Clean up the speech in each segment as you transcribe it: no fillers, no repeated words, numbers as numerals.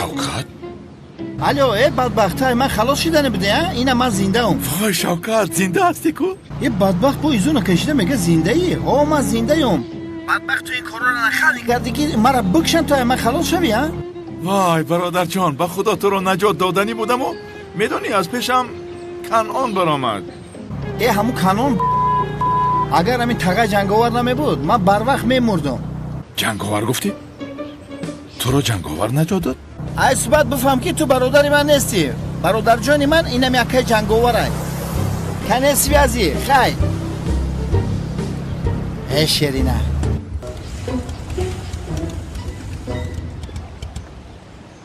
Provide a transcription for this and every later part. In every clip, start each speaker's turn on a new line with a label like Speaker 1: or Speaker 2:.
Speaker 1: Шавкат?
Speaker 2: Алло, э бадбахтай, ман халос шидани буде, а? Ина ман зиндаам.
Speaker 1: Вой, Шавкат, зинда ҳастӣ ку?
Speaker 2: Е бадбахт бо изуна кашида мега зиндаӣ. Ҳо, ман зиндаём. Бадбахт, ту ин корро нахалӣ кардӣ ки мара бикшан то ман халос шавӣ, а?
Speaker 1: Вой, бародарҷон, ба худо туро наҷот доданӣ будаму медонӣ аз пешам Канъон баромад.
Speaker 2: Э ҳамун Канъон, агар ҳамин тағай ҷанговар намебуд, ман барвақт мемурдам.
Speaker 1: Ҷанговар гуфтӣ? Туро ҷанговар наҷот дод?
Speaker 2: Ай суҳбат бифаҳм ки ту бародари ман нестӣ. Бародарҷони ман инам яккаи ҷанговарай. Конец связи, хай. Э шерина.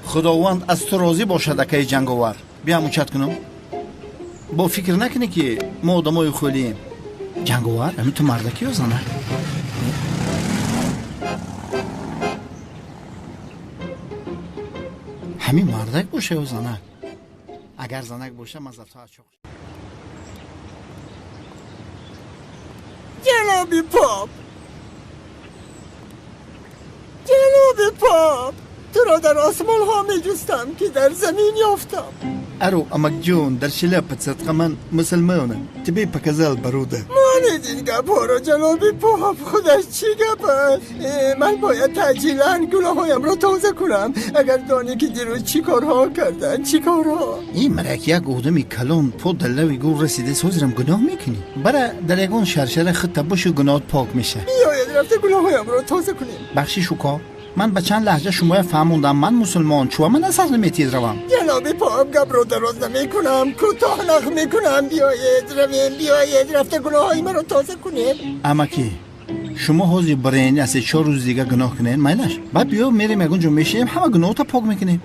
Speaker 2: Худованд аз ту розӣ бошад, акаи ҷанговар. Биям учат кунам. Бо фикр накунӣ ки мо одамои хӯлием. Ҷанговар, ҳамин ту мардаки ё занак? Ҳамин мардак боша ё занак? Агар занак боша, ман за ту ачоқ.
Speaker 3: Ҷаноби поп, ҷаноби поп, туро дар осмонҳо меҷустам ки дар замин ёфтам.
Speaker 2: Ару, амакҷон, дар шляпа садқа, ман мусулмонам. Тебе показал бародар.
Speaker 3: Монед ин гапҳоро, ҷаноби поп, худаш чӣ гап аст? Ман бояд таъҷилан гуноҳҳоямро тоза кунам. Агар донӣ ки дирӯз чӣ корҳо карданд, чӣ корҳо.
Speaker 2: Ин марак як одами калон по дар лави гур расида, ҳозирам гуноҳ мекунӣ. Бара дар ягон шаршара худта бошу, гуноҳат пок меша.
Speaker 3: Биёед рафта гуноҳҳоямро тоза кунем.
Speaker 2: Бахшиш, уко, ман ба чанд лаҳҷа шумоя фаҳмондам, ман мусулмон, чуа ман асар наметиҳед равам?
Speaker 3: Ҷаноби поп, гапро дароз намекунам, кӯтоҳ нақл мекунам. Биёед равем, биёед рафта гуноҳҳои маро тоза кунем.
Speaker 2: Амакӣ, шумо ҳозир бирен, аз се чор рӯз дига гуноҳ кунед, майлаш. Баъд биё мерем ягон ҷо мешинем, ҳама гуноҳота пок мекунем.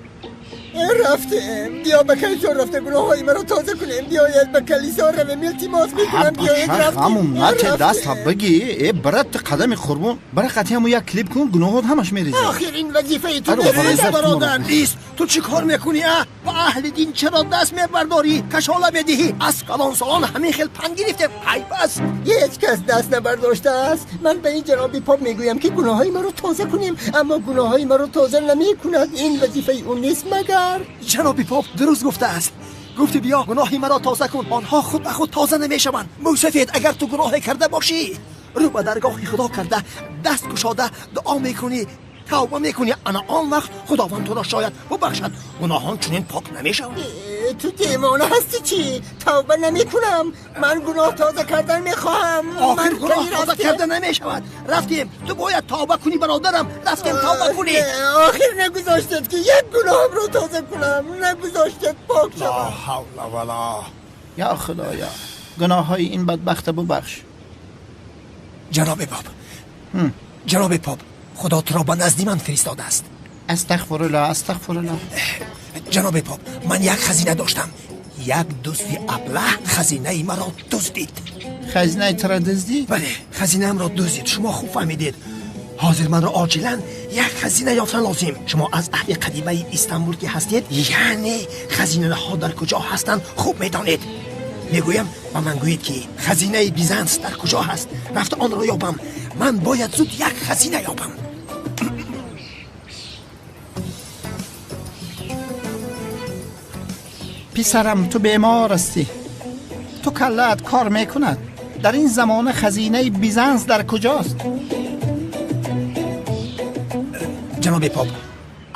Speaker 3: Рафтем, биё ба калисо рафта гуноҳҳои маро тоза кунем. Биёед ба калисо равем, илтимос мекунам, биёед рафтем.
Speaker 2: Ҳамун нате даста биги, э брат, ту қадами қурбон, бара қатъи ҳамун як клип кун, гуноҳот ҳамаш мерезад.
Speaker 3: Охир ин вазифаи ту
Speaker 2: Аро,
Speaker 3: нест,
Speaker 2: бародар,
Speaker 3: бародар.
Speaker 4: Бист, ту чӣ кор мекунӣ, а? Ба аҳли дин чаро даст мебардорӣ, кашола медиҳӣ? Аз калонсолон ҳамин хел панд гирифтем, айб аст.
Speaker 3: Ҳеҷ кас даст набардоштааст. Ман ба ин ҷаноби поп мегӯям ки гуноҳҳои маро тоза кунем, аммо гуноҳҳои маро тоза намекунад. Ин вазифаи ӯ нест магар?
Speaker 4: Ҷаноби поп дуруст гуфтааст. Гуфти биё гуноҳи маро тоза кун, онҳо худ ба худ тоза намешаванд. Мӯсафед, агар ту гуноҳе карда бошӣ, рӯ ба даргоҳи худо карда, даст кушода дуо мекунӣ, тавба мекунӣ, ана он вақт худованд туро шояд бубахшад. Гуноҳон чунин пок намешаванд.
Speaker 3: Ту девона ҳастӣ чӣ? Тавба намекунам, ман гуноҳ тоза кардан мехоҳам.
Speaker 4: Охир гуноҳ тоза карда намешавад. Рафтем, ту бояд тавба кунӣ, бародарам, рафтем тавба кунӣ.
Speaker 3: Охир нагузоштед ки як гуноҳамро тоза кунам, нагузоштед пок
Speaker 4: ла
Speaker 3: шавам.
Speaker 4: Ҳавла вала.
Speaker 2: Я худоя, гуноҳҳои ин бадбахта бубахш.
Speaker 4: Ҷаноби поп, ҷаноби поп, худо туро ба назди ман фиристодааст.
Speaker 2: Астағфируллоҳ, астағфируллоҳ.
Speaker 4: Ҷаноби поп, ман як хазина доштам, як дузди аблаҳ хазинаи маро дуздид.
Speaker 2: Хазинаи туро дуздид?
Speaker 4: Бале, хазинаамро дуздид, шумо хуб фаҳмидед. Ҳозир манро оҷилан як хазина ёфтан лозим. Шумо аз аҳли қадимаи Истанбул ки ҳастед, яъне хазинаҳо дар куҷо ҳастанд хуб медонед. Мегӯям, ба ман гӯед ки хазинаи Бизанс дар куҷо ҳаст, рафта онро ёбам. Ман бояд зуд як хазина ёбам.
Speaker 2: Писарам, ту бемор ҳастӣ, ту каллаат кор мекунад. Дар ин замона хазинаи Бизанс дар куҷост?
Speaker 4: Ҷаноби поп,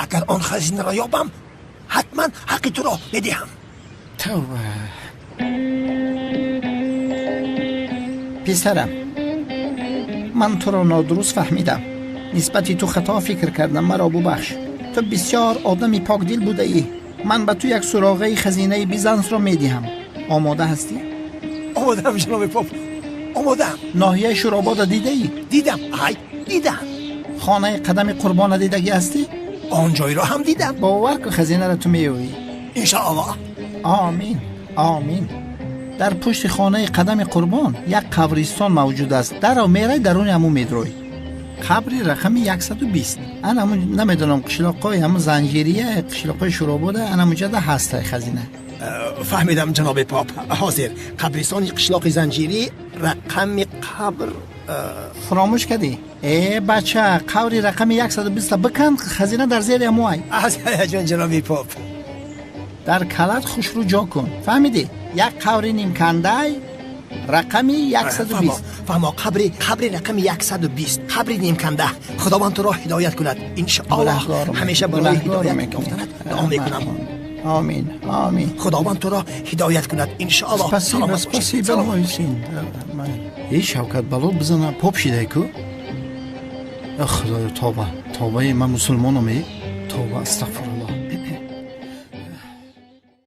Speaker 4: агар он хазинаро ёбам, ҳатман ҳаққи туро медиҳам.
Speaker 2: Тавба. Писарам, ман туро нодуруст фаҳмидам, нисбати ту хато фикр кардам, маро бубахш. Ту бисёр одами покдил будаӣ. Ман ба ту як суроғаи хазинаи Бизансро медиҳам. Омода ҳастӣ?
Speaker 4: Омодаам, ҷаноби поп, омодаам.
Speaker 2: Ноҳияи Шуробода дидаӣ?
Speaker 4: Дидам, ай дидам.
Speaker 2: Хонаи қадами қурбона дидагӣ ҳастӣ?
Speaker 4: Он ҷойро ҳам дидам.
Speaker 2: Бовар ку, хазинаро ту меёвӣ.
Speaker 4: Иншоаллоҳ.
Speaker 2: Омин, омин. Дар пушти хонаи қадами қурбон як қабристон мавҷуд аст. Даро мерай, даруни ҳамун медрой, қабри рақами 120. Ан ҳамун намедонам, қишлоқҳои ҳамун занҷирия, қишлоқҳои Шуробода, ан ҳамунҷода ҳастай хазина.
Speaker 4: Фаҳмидам, ҷаноби поп. Ҳозир қабристони қишлоқи Занҷирӣ, рақами қабр
Speaker 2: Фаромӯш кардӣ? Э, бача, қабри рақами 120 бикан, хазина дар зери ҳамоай.
Speaker 4: Аз ҳаяҷон, ҷаноби поп.
Speaker 2: Дар калат хушрӯ ҷо кун, фаҳмидӣ? Як қабри нимкандай, рақами 120.
Speaker 4: Фаҳмо, қабри рақами 120, қабри нимканда. Худованд туро ҳидоят кунад, иншоаллоҳ. Ҳамеша барои ҳидоят ёфтанат дуо мекунам.
Speaker 2: Омин, омин.
Speaker 4: Худованд туро ҳидоят кунад, иншоаллоҳ.
Speaker 2: Спасибо, спасибо, мой сын. Эй, Шавкат, бало бизана, поп шидай ку. Худоё, тавба, тавбаи, ман мусулмонам, е, тавба, астағфируллоҳ.